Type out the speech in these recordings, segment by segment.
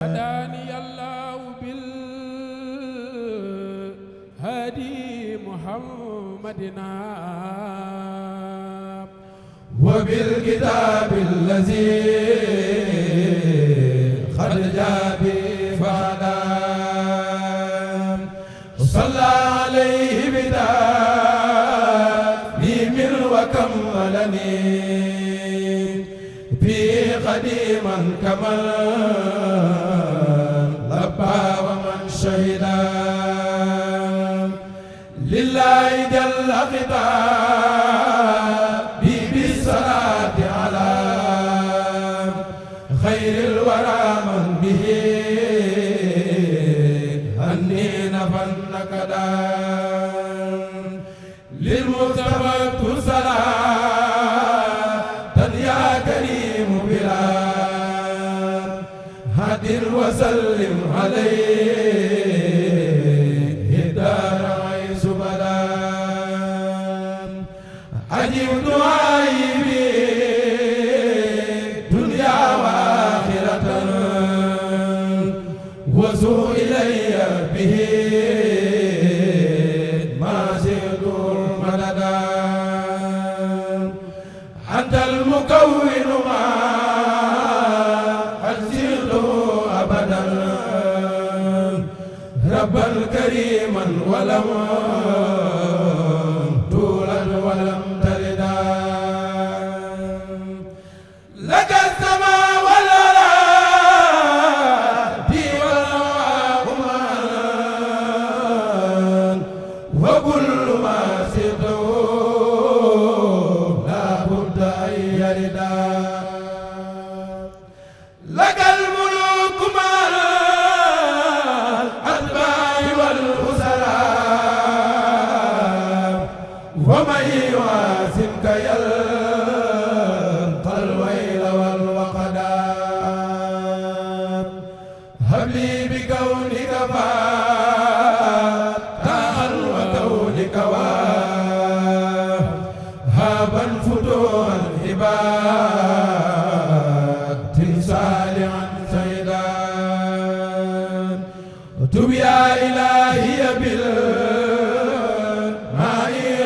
هداني الله بالهادي محمدنا وبالكتاب الذي قد جاء بفهدان صلى عليه بتعليم وكملني في قديما كمل لبى ومن شهدا لله جل خطاب بالصلاة على خير الورى من به هنين فنكدا للمصطفى صلاة يا كريم بلا هد وسلم عليه الدار عيس بدا أجب دعائي بدنيا وآخرة وسوء إلي به ما زلت مددا أنت المكون ما أجزله أبدا ربا كريما ولم تولد ولم تلدا لك السماء والأرض والأمان وكل ما سده لا بد أن يردا لك الملوك مع الأتباع والأسراء ومن يعاصمك يلقى الويل والوقداء هب لي بكونك فاتحا وكونك وهابا فتوحا هبات صالحا سيدا تب يا إلهي بالماء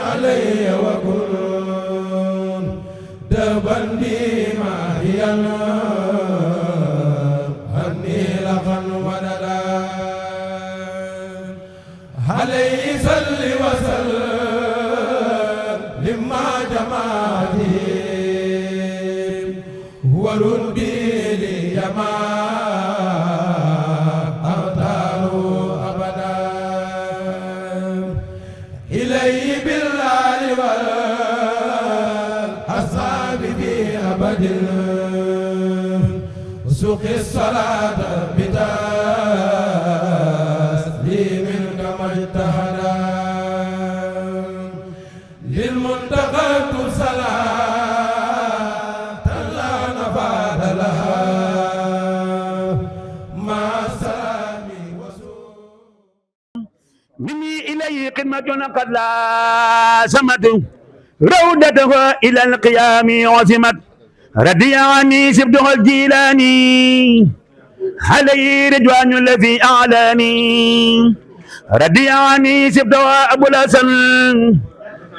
علي وكن دبا ديما هي هني لغا وددا عليه صل وسلم لما جماله ورد لي ما أغتار أبدا إليه بالآل والأصحاب في أبد سوق الصلاة بتسليم كما اجتهدا للمنتقى صلاة لا نفاد لها مع السلام وسوء مني إليه قمة قد لازمت رودته إلى القيام عزمت رضي عني سبته الجيلاني عليه رضوان الذي أعلاني رضي عني سبته أبو الحسن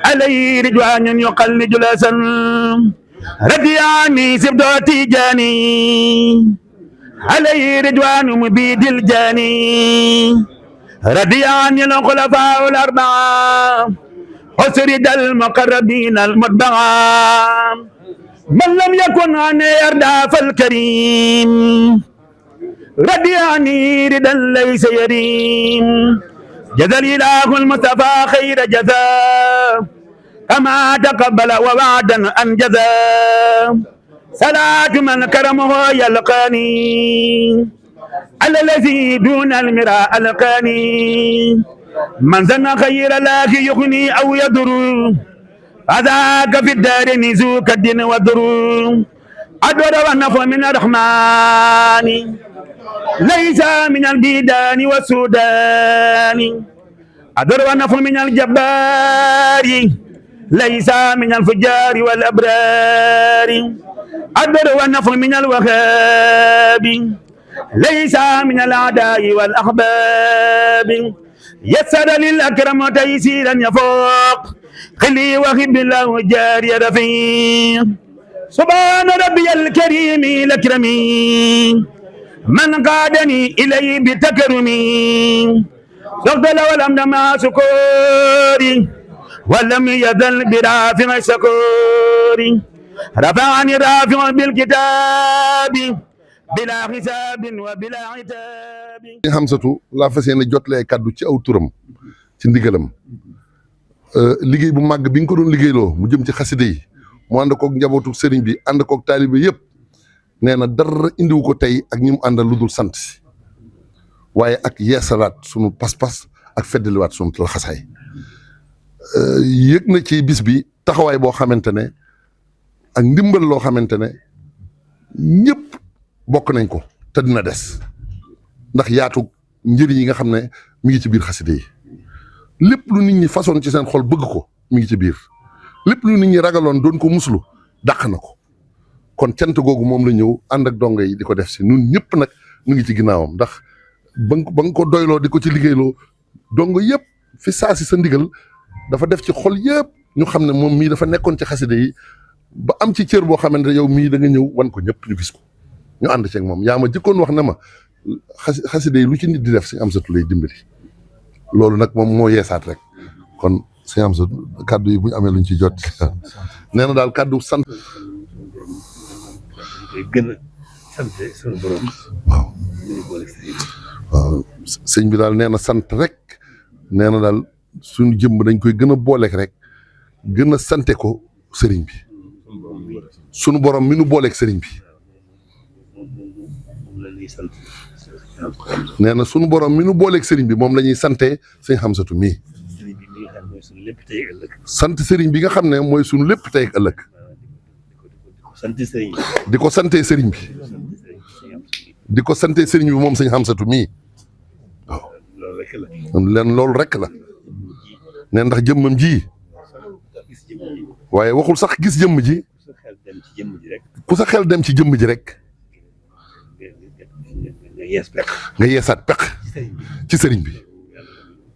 عليه رضوان يقلد الحسن رضي عني سبته تيجاني عليه رضوان مبيد الجاني رضي عني الخلفاء الأربعة أسرد المقربين المتبعة من لم يكن عن يرضى فالكريم رضي عني رضا ليس يريم جزى الإله المصطفى خير جزاء كما تقبل ووعدا أنجزا صلاة من كرمه يلقاني على الذي دون المراء ألقاني من ظن خير الله يغني أو يضر فذاك في الدار نزوك الدين والضر أدور والنفع من الرحمن ليس من البيدان والسودان أدور والنفع من الجبار ليس من الفجار والأبرار البر والنفع من الوهاب ليس من الأعداء والأحباب يسر للأكرم تيسيرا يفوق خلي وخب الله جاري رفيق سبحان ربي الكريم الأكرم من قادني إليه بتكرمي سقط والأمر مع سكوري ولم يزل برافع الشكور رفعني رافع بالكتاب بلا حساب وبلا عتاب. Hamsatu laa fas yéene jotlee kàddu ci aw turam ci ndigalam liggéey bu màgg bi nga ko doon liggéeyloo mu jëm ci xaside yi mu ànd koog njabootu sëriñ bi ànd koog taalibe yëpp nee na dara indiwu ko tey ak ñi mu àndal lu dul sant waaye ak yeesalaat sunu pas-pas ak feddaliwaat sunu laxasaay yëg na ci bis bi taxawaay boo xamante ne ak ndimbal loo xamante ne ñëpp bokk nañ ko te dina des ndax yaatu njëriñ yi nga xam ne mi ngi ci biir xaside yi lépp lu nit ñi façon ci seen xol bëgg ko mi ngi ci biir lépp lu nit ñi ragaloon doon ko muslu dàq na ko kon cant googu moom la ñëw ànd ak dongo yi di ko def si ñun ñëpp nag ñu ngi ci ginnaawam ndax ba nga ko doyloo di ko ci liggéeyloo dongo yëpp fi saa si sa ndigal dafa def ci xol yëpp ñu xam ne moom mii dafa nekkoon ci xaside yi ba am ci cër boo xamante ne yow mii da nga ñëw wan ko ñëpp ñu gis ko ñu ànd ceeg moom yaa ma jëkkoon wax ne ma xaside yi lu ci nit di def Sëñ Amsatu lay dimbali loolu nag moom moo yeesaat rek kon Sëñ Amsatu kàddu yi bu ñu amee luñ ci jot nee na daal kàddu sant. gën a sant sunu borom. waaw sëñ bi daal nee na sant rek nee na daal suñu jëmm dañ koy gën a booleek rek gën a sante ko sëriñ bi sunu borom mi nu booleek sëriñ bi nee na sunu borom mi nu booleek sëriñ bi moom la ñuy sante Sëñ Hamsatu mii sant sëriñ bi nga xam ne mooy sunu lépp tey ak ëllëg di ko sante sëriñ bi di ko sante sëriñ bi moom Sëñ Hamsatu mii waaw leen loolu rek la nee ndax jëmmam ji waaye waxul sax gis jëmm ji ku sa xel dem ci jëmm ji rek nga yeesaat peq ci sëriñ bi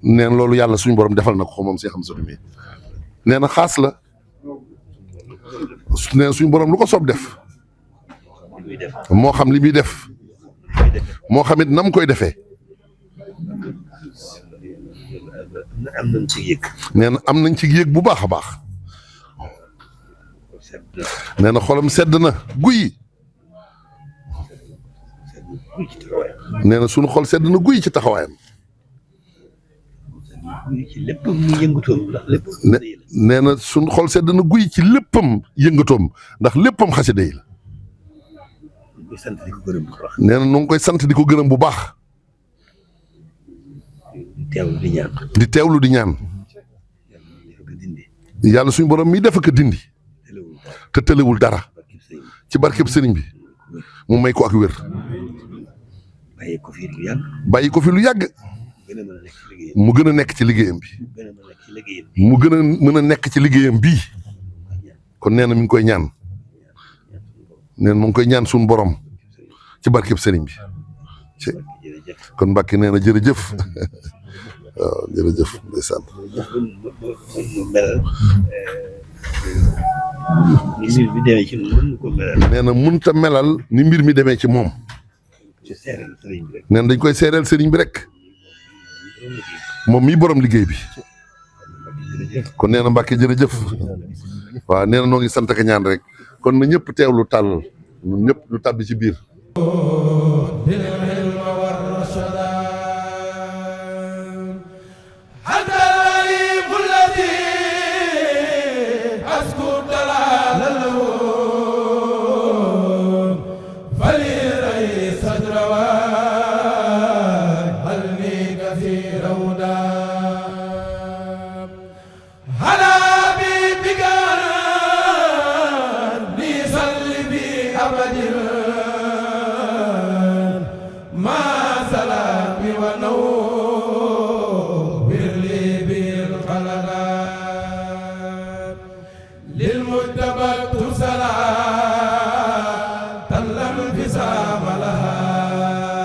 neen loolu yàlla suñu borom defal na ko moom Sëñ Hamsatu mii nee na xaas la neen suñu borom lu ko soob def moo xam li muy def moo xam it nam koy defee nee na am nañ ci yëg bu baax a baax nee na xolam sedd na guy nee na sunu xol sedd na guy ci taxawaayam nee na sunu xol sedd na guy ci léppam yëngatoom ndax léppam xasida yi la nee na nu ngi koy sant di ko gërëm bu baax di teewlu di ñaan yàlla suñu borom mi dafa ko dindi te tëlewul dara ci barkeb sëriñ bi mu may ko ak wér bàyyi ko fi lu yàgg mu gën a nekk ci liggéeyam bi mu gën a mën a nekk ci liggéeyam bii kon nee na mi ngi koy ñaan nee na mu ngi koy ñaan suñu borom ci barkeb sëriñ bi kon Mbàkke nee na jërëjëf waaw jërëjëf ndeysaan nee na mënut a melal ni mbir mi demee ci moom nee na dañ koy seereel sëriñ bi rek moom mii borom liggéey bi kon nee na Mbàkke jërëjëf waaw nee na noo ngi sant ak ñaan rek kon na ñëpp teewlu tàll ñun ñëpp ñu tàbbi ci biir للمجتبى صلاة لم انفصام لها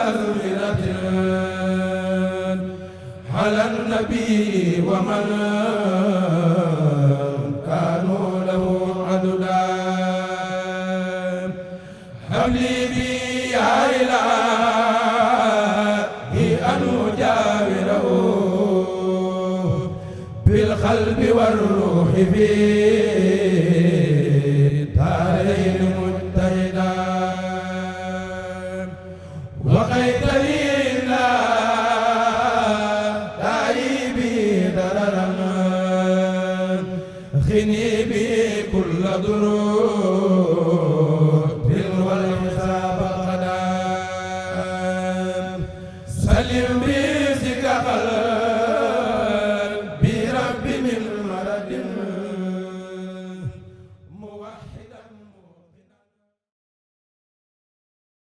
أزمنة على النبي ومن كانوا له عددا هب لي بي يا إلهي أن أجاوره بالقلب والروح في دارين مجتهدا وقيت لي خني بي كل ضروب والحساب قدام سلم بيزك قلبي ربي من مرض موحدا